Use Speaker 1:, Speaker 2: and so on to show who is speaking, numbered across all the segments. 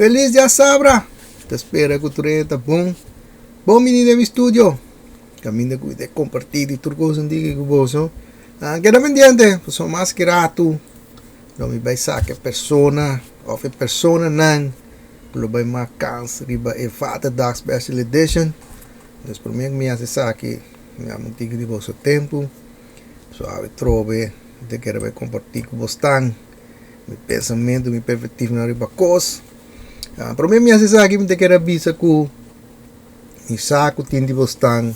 Speaker 1: Felis djasabra! Ta spera ku tur hende ta bon. Bon bini den mi studio. Kaminda ku mi ta kompartí di tur kos un diki ku boso. Keda pendiente, pasobra mas ki ratu lo mi bai saka e persona òf e personanan ku lo bai mak kans riba e Vaderdag Special Edition. Dus promé ku mi hasi esaki, mi a un tiki di boso tempu. So awe trobe mi ta kere bai kompartí ku bosnan mi pensamentu, mi perspektiva riba kos. Promé mi hasi esaki mi ta kere bisa ku mi sa ku tin di bosnan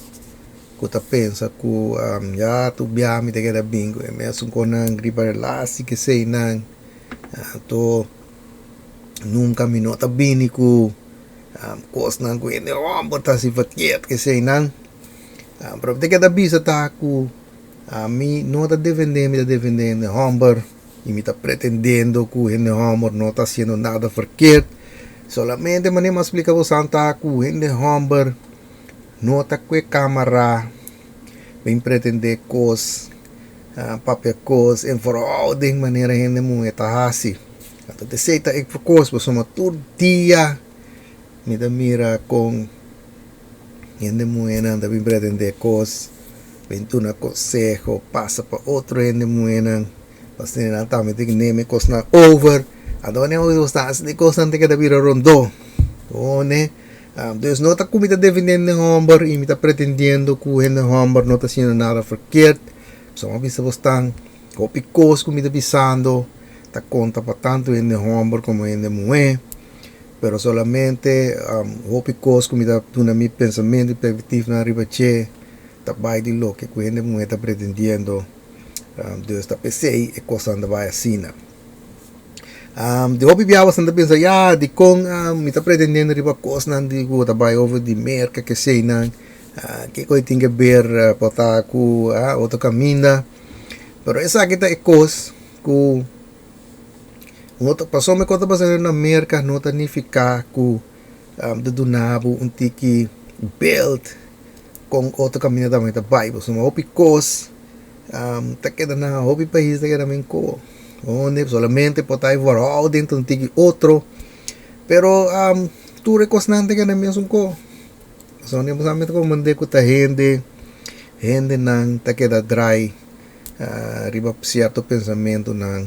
Speaker 1: ku ta pensa ku ya tur bia mi ta keda bin ku e mesun konan riba relasi keseinan. Anto nunka mi no ta bini ku kosnan ku hende hòmber ta hasi verkeerd keseinan. Pero mi ta keda bisa ta ku ami no ta defendé mi ta defendé hende hòmber i mi ta pretendendo ku hende hòmber no ta hasiendo nada verkeerd. Solamente manera mi a splika bosan ta ku hende hòmber no ta kue kamara bin pretendé kos, papia kos en verhouding manera hende muhé ta hasi. Anto esei ta e kos pasobra tur dia mi ta mira kon hende muhénan ta bin pretendé kos, bin duna konseho, pasa pa otro hende muhénan, pasobra nan tambe tin neme kosnan over. Anto wanneer bo ta hasi di kosnan ta keda bira rondó. Pone, dus no ta ku mi ta defendé hende hòmber i mi ta pretendiendo ku hende hòmber no ta hasiendo nada verkeerd. Pasobra mi a bisa bo stan hopi kos ku mi ta bisando ta konta pa tantu hende hòmber komo hende muhé. Pero solamente hopi kos ku mi ta duna mi pensamentu i perspektivnan riba dje ta bai di loke ku hende muhé ta pretendiendo. Dus ta p'esei e kosnan ta bai asina. Di hopi biaha boso ta pensa, ya, dikon mi ta pretendiendo riba kosnan di ku ta bai over di Merka keseinan, kiko e tin ke ber por ta ku otro kaminda. Pero esaki ta e kos ku. Pasobra ku ta pasa na Merka no ta nifiká ku ta duna bo un tiki bèlt kon otro kaminda tambe ta bai. Pasobra hopi kos ta keda na hopi pais ta keda men ko. Hunde solamente por ta e verhouding ta un tiki otro, pero tur e kosnan ta keda mesun ko. Pasobra bo ta komprende ku ta hende, hendenan ta keda drai riba sierto pensamentunan,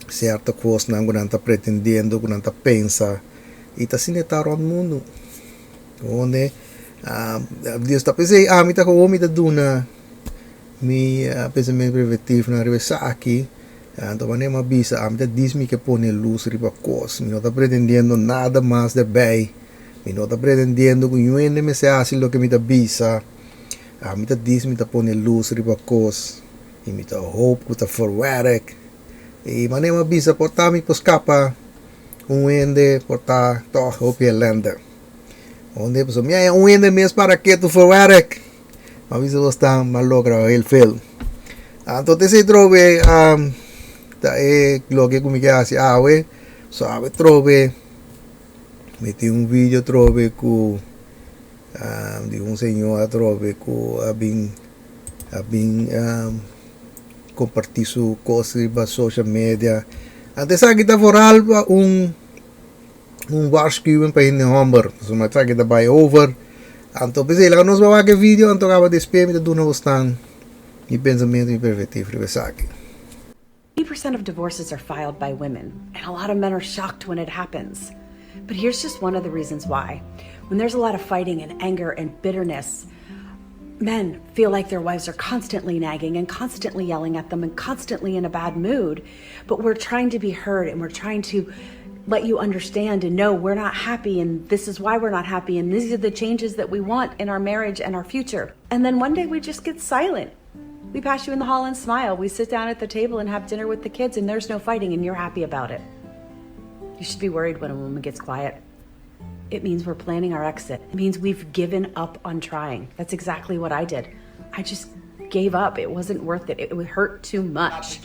Speaker 1: sierto kosnan ku nan ta pretendiendo, ku nan ta pensa, i ta asina e ta rònt mundu. Donde Dios ta p'esei ami ta komo mi ta duna mi pensamentu preventivonan riba esaki, anto manera mi a bisa ami ta dis mi ke pone lus riba kos, mi no ta pretendiendo nada mas derbei, mi no ta pretendiendo ku niun hende mester hasi loke mi ta bisa. Ami ta dis mi ta pone lus riba kos i mi ta hoop ku ta voorwerk. I manera mi a bisa por ta mi por skapa un hende por ta tòg hopi elende. Onde pasobra mi haña un hende mes para ketu voorwerk. Mi a bisa bo stan mi a logra heel veel. Anto ta esei trobe ta e loke ku mi ke hasi awe. So awe trobe mi tin un video trobe ku. Di un señor atrobe cu a bin a bin comparti su cos riba social media. Anto esaki ta vooral pa un un waarschuwing pa hende homber. Pasobra esaki ta bay over. Anto p'esei laga nos wak e video anto caba despues mi ta duna bosnan mi pensamiento mi perspectiva riba esaki.
Speaker 2: 80% of divorces are filed by women, and a lot of men are shocked when it happens. But here's just one of the reasons why. When there's a lot of fighting and anger and bitterness, men feel like their wives are constantly nagging and constantly yelling at them and constantly in a bad mood. But we're trying to be heard and we're trying to let you understand and know we're not happy and this is why we're not happy and these are the changes that we want in our marriage and our future. And then one day we just get silent. We pass you in the hall and smile. We sit down at the table and have dinner with the kids and there's no fighting and you're happy about it. You should be worried when a woman gets quiet. It means we're planning our exit. It means we've given up on trying. That's exactly what I did. I just gave up. It wasn't worth it. It would hurt too much.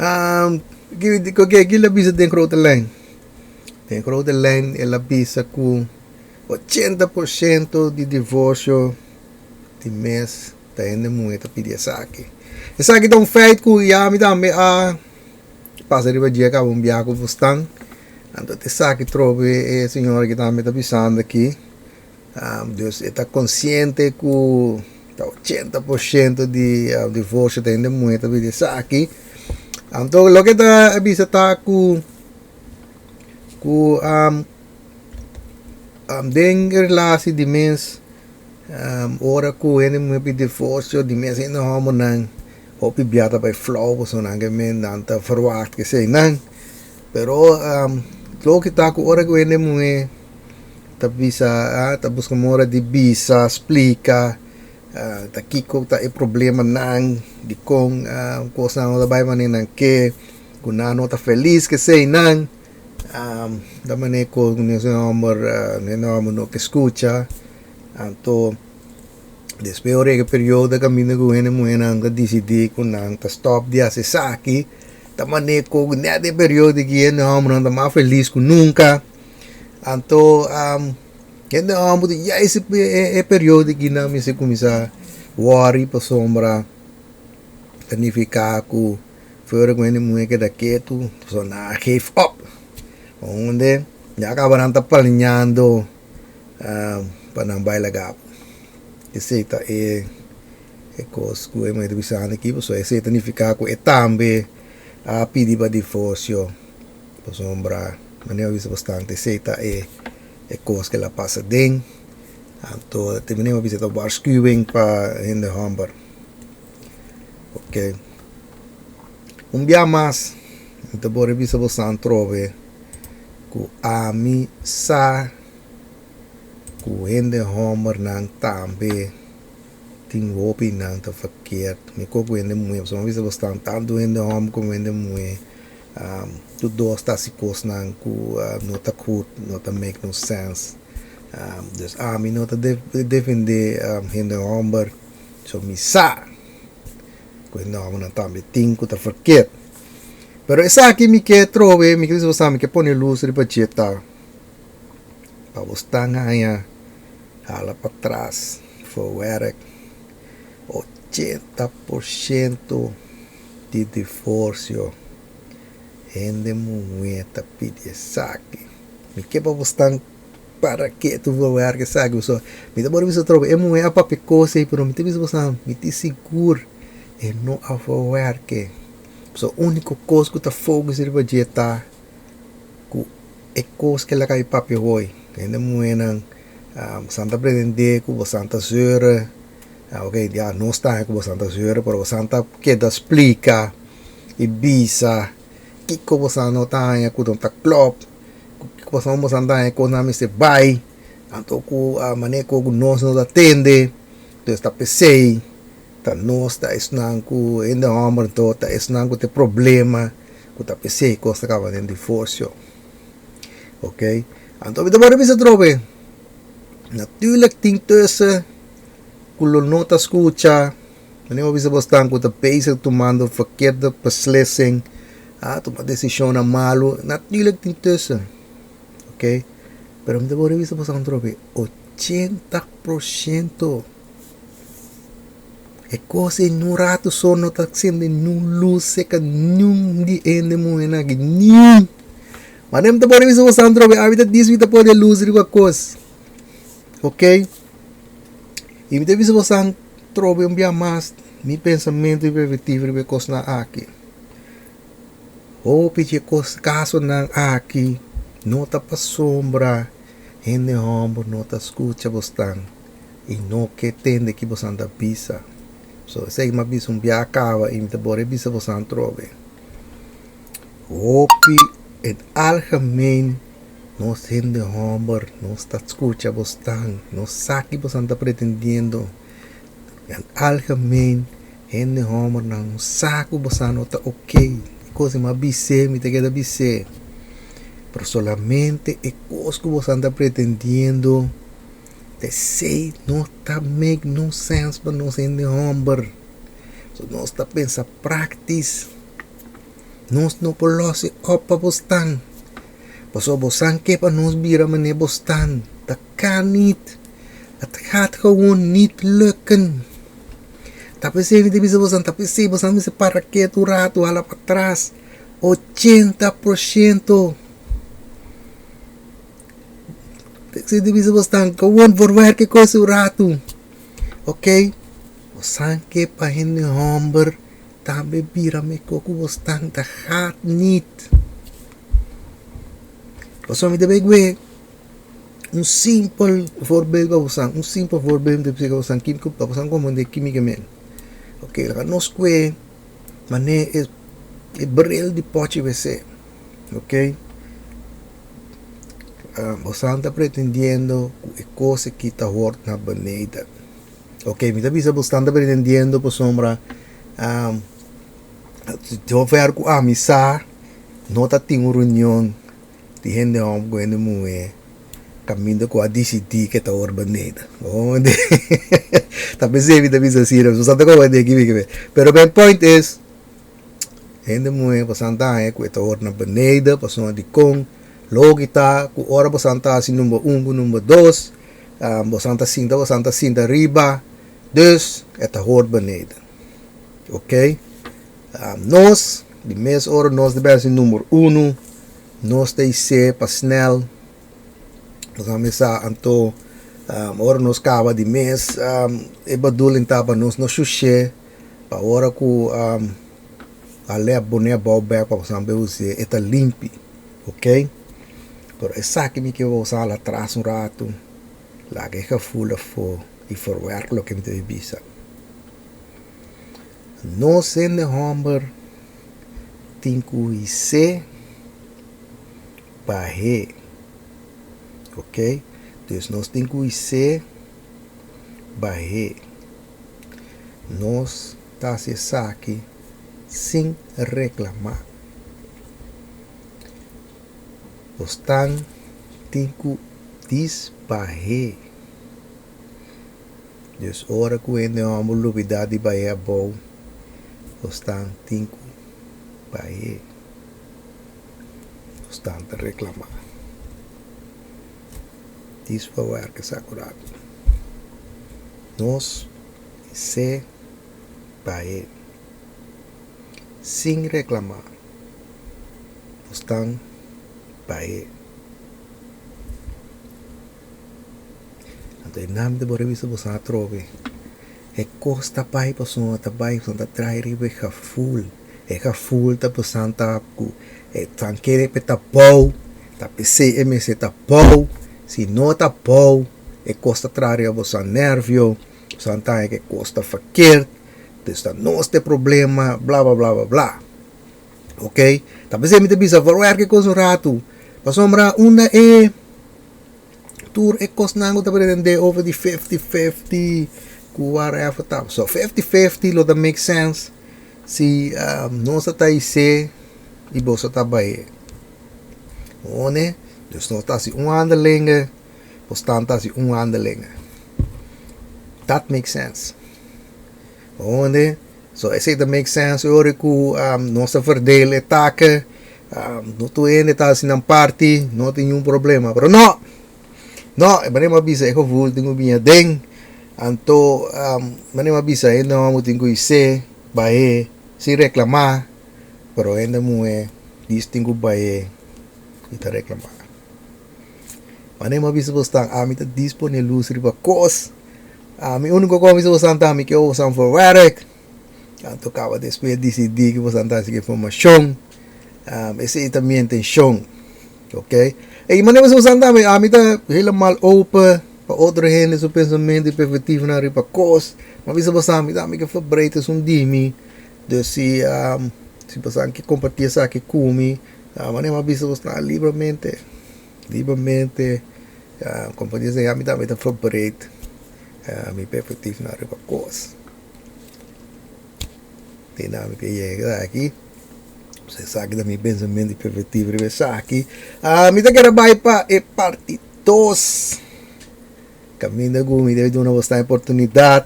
Speaker 1: Oke, ki el a bisa den grote lijn? Den grote lijn el a bisa ku 80% di divorsio di mes ta hende muhé ta pidi esaki. Esaki ta un feit ku ya mi tambe a. pasa riba dje kaba un biaha ku bosnan. Anto ta esaki trobe e señora ki tambe ta bisando aki. Dus e ta konsiente ku ta 80% di divorsio ta hende muhé ta bini esaki. Anto loke ta bisa ta ku ku den relasi di mes ora ku hende muhé pidi divorsio di mes hende hòmbernan hopi bia ta bai flou pasobra nan ke men nan ta verwagt keseinan. Pero loke ta ku ora ku hende muhé ta bisa ta buska mora di bisa splika ta kiko ta e problemanan dikon kosnan no ta bai manera nan ke ku nan no ta felis keseinan ta manera ku nos hòmber hende hòmber no ke skucha anto despues ora yega periodo kaminda ku hende muhénan ta disidí ku nan ta stòp di hasi esaki ta manera ku nèt e periodo aki hende hòmbernan ta mas felis ku nunka. Anto hende hòmber di ya ese e periodo aki nan mester kuminsá wòri pasobra ta nifiká ku fuera ku hende muhé keda ketu pasobra nan a geef op. Hunde ya kaba nan ta planiando pa nan bai laga bo. Esei ta e kos ku e muhé ta bisando aki pasobra esei ta nifiká ku e tambe a pidi pa divorsio. Pasobra manera mi a bisa bastante esei ta e e kos ku el a pasa den. Anto te manera mi a bisa ta waarschuwing pa hende hòmber. Oke. Un bia mas mi ta por bisa boso atrobe ku ami sa ku hende hòmbernan tambe tin hopi nan ta verkeerd. Mi ko ku hende muhé pasobra mi a bisa bastante tantu hende hòmber komo hende muhé. Tur dos ta hasi kosnan ku no ta goed, no ta make no sense. Dus ami no ta defende hende hòmber, so mi sa ku hende hòmbernan tambe tin ku ta verkeerd. Pero esaki mi ke trobe, mi ke bisa boso mi ke pone lus riba dje ta pa bo stan haña hala patras for wèrk 80%. Di divorsio hende muhé ta pidi esaki. Mi ke pa bo stan para ketu bo wèrk esaki pasobra mi ta por bisa atrobe e muhé a papia kos ei pero mi ta bisa bo sa mi tin sigur e no a wèrk pasobra úniko kos ku ta focus riba dje ta ku e kos ke laga mi papia hoi hende muhénan boso ta pretendé ku boso ta zeuren. Ah ok, ya nos ta ku boso ta zeuren, pero boso ta keda splika i bisa kiko boso no ta haña ku no ta klòp, kiko boso ta haña ku nan mester bai, anto ku manera ku nos no ta tende, dus ta p'esei ta nos ta esnan ku hende hòmber anto ta esnan ku tin problema ku ta p'esei kos ta kaba den divorsio. Ok, anto mi ta por bisa atrobe, natuurlijk tin tussen. Ku lo no ta skucha, manera bo bisa bo stan ku ta bezig tumando verkeerde beslissing, a tuma desishonnan malu, natuurlijk tin tussen, ok, pero mi ta por bisa bo stan atrobe 80% e kos ei nun ratu so no ta sende niun lus seka niun di hende muhénan aki, niun! Manera mi ta por bisa bo stan atrobe abi ta dis mi ta pone lus riba kos. Ok, i mi ta bisa bosan trobe un bia mas mi pensamentu i perspektiva riba e kosnan aki. Hopi di e kos kasonan aki no ta pasobra hende hòmber no ta skucha bosnan i no ke tende ki bosan ta bisa. So esei mi a bisa un bia kaba i mi ta bore bisa bosan trobe. Hopi en algemeen. Nos hende hòmber, nos ta skucha bosnan, nos sa ki bosnan ta pretendiendo. En algemeen, hende hòmbernan no sa ku bosnan no ta okey. E kos mi a bis'é, mi ta keda bis'é. Pero solamente e kos ku bosnan ta pretendiendo, ta esei no ta make no sense pa nos hende hòmber. So nos ta pensa praktis. Nos no por lòs e òp pa bosnan. Pasobra bosan ke pa nos bira manera bo stan. Ta kan nit. Het gaat gewoon niet lukken. Ta p'esei mi ta bisa bosan, ta p'esei bosan mester para ketu un ratu, hala patras. 80%. Si di bisa bosnan, gewoon verwerk e kos un ratu. Ok, bosan ke pa hende hòmber tambe bira mekó ku bosnan, ta gaat niet. Pasobra mi ta bay gwe un simpel voorbeeld pa bosan, un simpel voorbeeld mi ta splika bosan kiko pa bosan komprende kimikamente. Ok, laga nos kue manera e bril di pòchi wc, ok. Bosan ta pretendiendo ku e kos aki ta hort na beneden. Ok, mi ta bisa bosan ta pretendiendo pasobra zover ku ami sa no ta tin un reunion di hende hòmber ku hende muhé kaminda ku a disidí ke ta hort beneden. Ta p'esei mi ta bisa asina, bosan ta komprende kico. Pero mi point es. Hende muhé pasan ta haña ku e ta ora na beneden pasobra dikon logi ta ku ora bosan ta hasi number un ku number dos bosan ta sinta bosan ta sinta riba dus e ta hor beneden ok nos di mes ora nos debe hasi number uno nos ta isé pa snel nos a mesa anto ora nos kaba di mes e bedoeling ta pa nos no shushé. Pa ora ku a lep bo ne abou bek pa boso be us'é e ta limpi ok pero esaki mi ke boso hala atras un ratu laga e gevoel afó i verwerk loke mi ta bin bisa nos hende hòmber tin ku his'é bah'é ok dus nos tin ku his'é bah'é. Nos ta hasi esaki sin reklamá. Bosnan tin ku disbah'é. Dus ora ku hende hòmber lubidá di bah'é abou, bosnan tin ku bah'é. Bosnan ta reklamá. Disbawerk esaki un ratu. Nos se bae sin reclama. Nos tan bae. Anto e nam di bo revista bo sa atrobe. E cos ta bai pasobra ta bai pasobra ta trae riba e gevoel. E gevoel ta pasan ta cu e tan kere pe ta bou, ta pesey e mester ta bou. Si no ta bou. E kos ta traha riba bo san nervio, san ta haña ku e kos ta verkeerd, dus ta nos ta e problema, bla bla bla bla bla. Ok, ta p'esei mi ta bisa verwerk e kos un ratu, pasobra unda e tur e kosnan ku ta pretendé over di fifty fifty ku whatever ta. So fifty fifty lo ta make sense si nos a ta isé i boso ta bai. One, dus nos ta hasi un handelingen. Bo staan ta hasi un handeling. Dat make sense. Honde? So esei ta make sense ora ku nos ta verdeel e taken, no tur hende ta hasi nan parti, no tin niun problema. Pero no! No, e manera mi a bisa e gevoel tin ku bini aden, anto manera mi a bisa hende hòmber tin ku isé, bah'é, sin reklamá, pero hende muhé dis tin ku bah'é i ta reklamá. Manera mi a bisa bosnan, ami ta dispone lus riba kos. Ami úniko kos mi bisa bosnan ta mi ke bosan for wèrk. Anto kaba despues disidí ku bosan ta hasi ku informashon. Esei ta mi intenshon. Ok. I manera mi bisa bosan tambe, ami ta helemaal open pa otro hende su pensamentu i perspektivanan riba kos. Mi a bisa bosan, mi tambe ke verbreed esun di mi. Dus si si bosan ke kompartí esaki ku mi, manera mi a bisa bosnan libremente. Libremente kompania sa yami tambe ta verbreed mi perspectief na riba kos. Te na mi ke yega aki. So esaki ta mi pensamiento y perspectief riba esaki. Mi ta kere bai pa e parti dos. Kaminda ku mi debe duna bosnan e oportunidat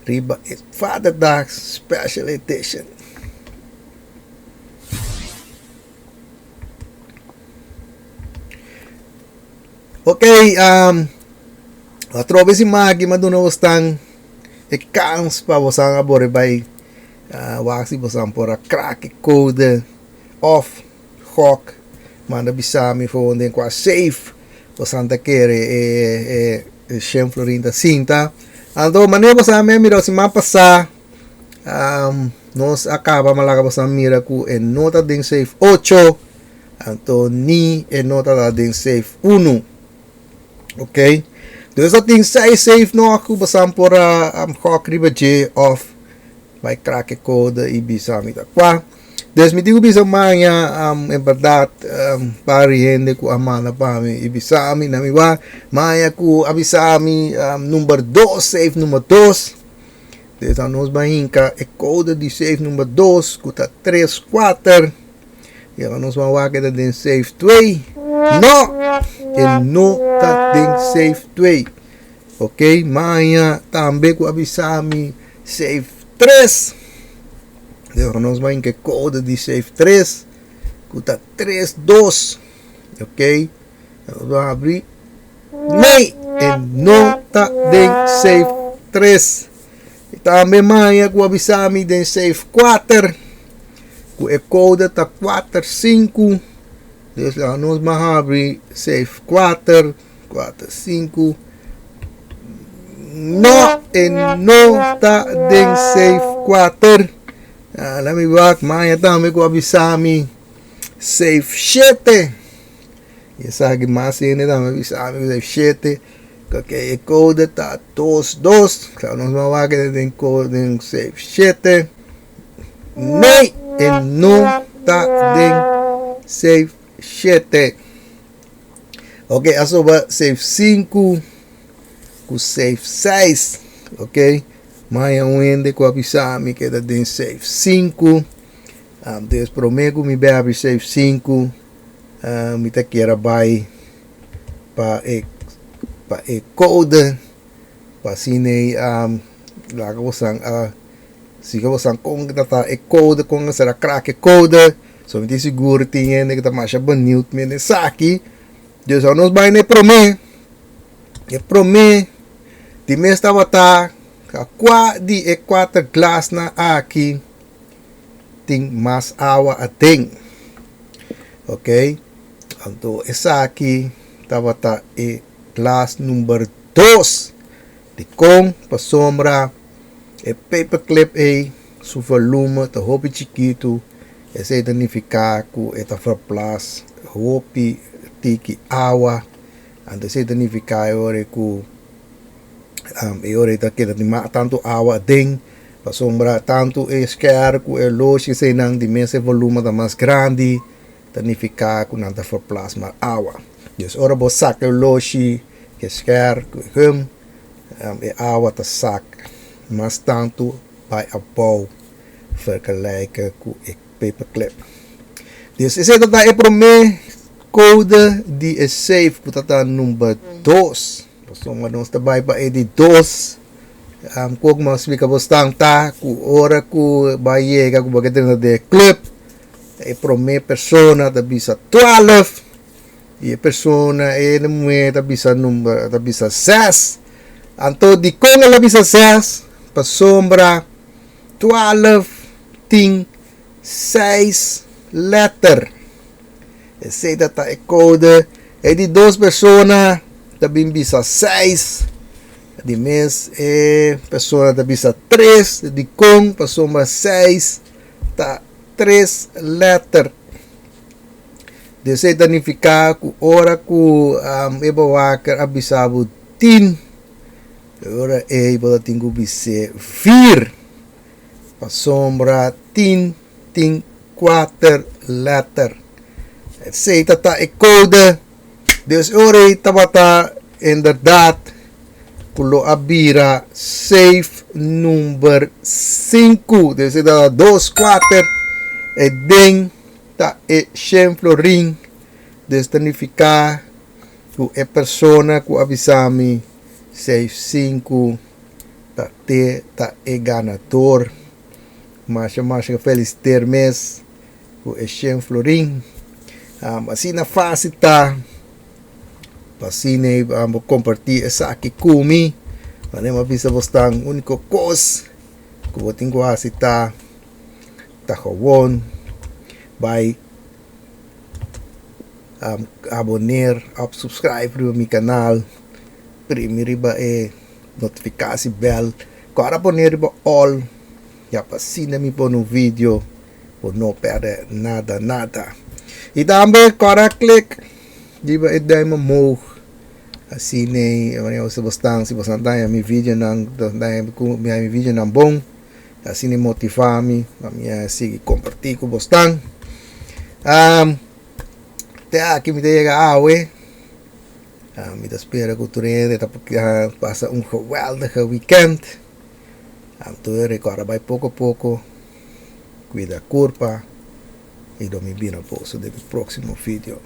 Speaker 1: riba e Vaderdag Special Edition. Ok, um, atrobe si maki ma duna bosnan e kans pa bosan a bore bai uh, wak si bosan por a crack e code. Of gok manda bisa mi for den kua safe bosan ta kere e e shen florin ta sinta. Anto manera bosan a mira siman pasá nos a kaba ma laga bosan mira ku e no ta den safe ocho anto ni e no ta den safe unu. Ok dus ta tin seis safe nog ku bosan por a gok riba dje of Bai crack e code y bisa mi ta cua. Dus mi tin cu bisa maña, en berdad, par di hende cu a manda pa mi y bisa mi, na mi wak, maña cu a bisa mi number dos, safe number dos. Dus dan nos bai hinca e code di safe number dos, cu ta tres cuater. Y ahora nos ban wak e ta den safe twee. No! E no ta den safe twee. Ok, maña tambe ku a bisa mi safe 3. Dor nos bai ke code di safe 3 ku ta 3 2. Ok, nos bai abri. Nee, e no ta den safe 3. Tambe maña ku a bisa mi den safe 4 ku e code ta 4 5. Dus nos bai habri safe 4. 4, 5. No, e no ta den safe 4. Ah, laat me wak, maña tambe ku a bisa mi safe 7. E sa ki mas hende tambe a bisa mi safe 7. Ok, e code ta 2, 2. Claro, nos ban wak den code den safe 7. Nee, e no ta den safe 7. Ok, a soba safe 5 ku safe 6. Ok, maya un hende ku a bisa mi keda den safe 5. Um, des promé ku mi bebe safe 5, uh, ah, mi ta kier a bai pa e pa e code pa asina um, laga bosan a Siga bosan kon ta ta e code, kon a sera crack e code. So mi tin sigur tin hende ku ta masha benieuwd men esaki. Dus awo nos bai na e prome. E prome di mes tabata kua di e kuater glasnan aki tin mas awa aden. Ok, anto esaki tabata e glas number dos. Dikon? Pasobra e paperclip ei su volume ta hopi chikitu, esei ta nifiká ku e ta verplas hopi tiki awa, anto esei ta nifiká e ora ku e ora ei ta keda tin mas tantu awa aden, pasobra tantu e skèr ku e loshi eseinan di mes e volume ta mas grandi, ta nifiká ku nan ta verplas mas awa. Dus ora bo saka e loshi ku e skèr ku e gum, e awa ta sak mas tantu bai abou vergelijke ku e paperclip. Dus esei ta ta e promé kode di e safe ku ta ta number dos. Pasobra nos ta bai pa e di dos. Kok mi a splika bo stan ta ku ora ku bo a yega ku bo ke drenta den e club e promé persona ta bisa twaalf i e persona e muhé ta bisa number ta bisa zes. Anto dikon el a bisa zes? Pasobra twaalf tin seis lèter. Esei ta ta e kode. E di dos persona ta bin bisa seis. Di mes e persona ta bisa tres. Dikon? Pasobra seis ta tres lèter. Esei ta nifiká ku ora ku e bewaker a bisa bo tin, e ora ei bo ta tin ku bis'é vier. Pasobra tin tin kuater lèter. Esei ta ta e kode. Dus e ora ei tabata inderdat ku lo a bira safe number sinku. Dus e tabata dos kuater e den ta e shen florin. Dus ta nifiká ku e persona ku a bisa mi safe sinku ta te ta e ganador. Masha masha gefeliciteer mes ku e shen florin. Asina fácil ta pa asina bo kompartí esaki ku mi. Manera mi a bisa bo stan úniko kos ku bo tin ku hasi ta ta gewoon bai. Aboneer of subscribe riba mi kanaal. Primi riba e notifikasiebel. Kòrda pone riba all. Ya pa asina mi pone un video bo no pèrdè nada nada. I tambe kòrda klik riba e duim omhoog. Asina wanneer bo stan si bo stan daña mi videonan daña mi videonan bon. Asina motivá mi pa mi a sigui kompartí ku bosnan. Te aki mi ta yega awe. Mi ta spera ku tur hende ta pasa un geweldige weekend. Anto rekòrda bai poko poko, kuida kurpa i lo mi bira boso den mi próksimo video.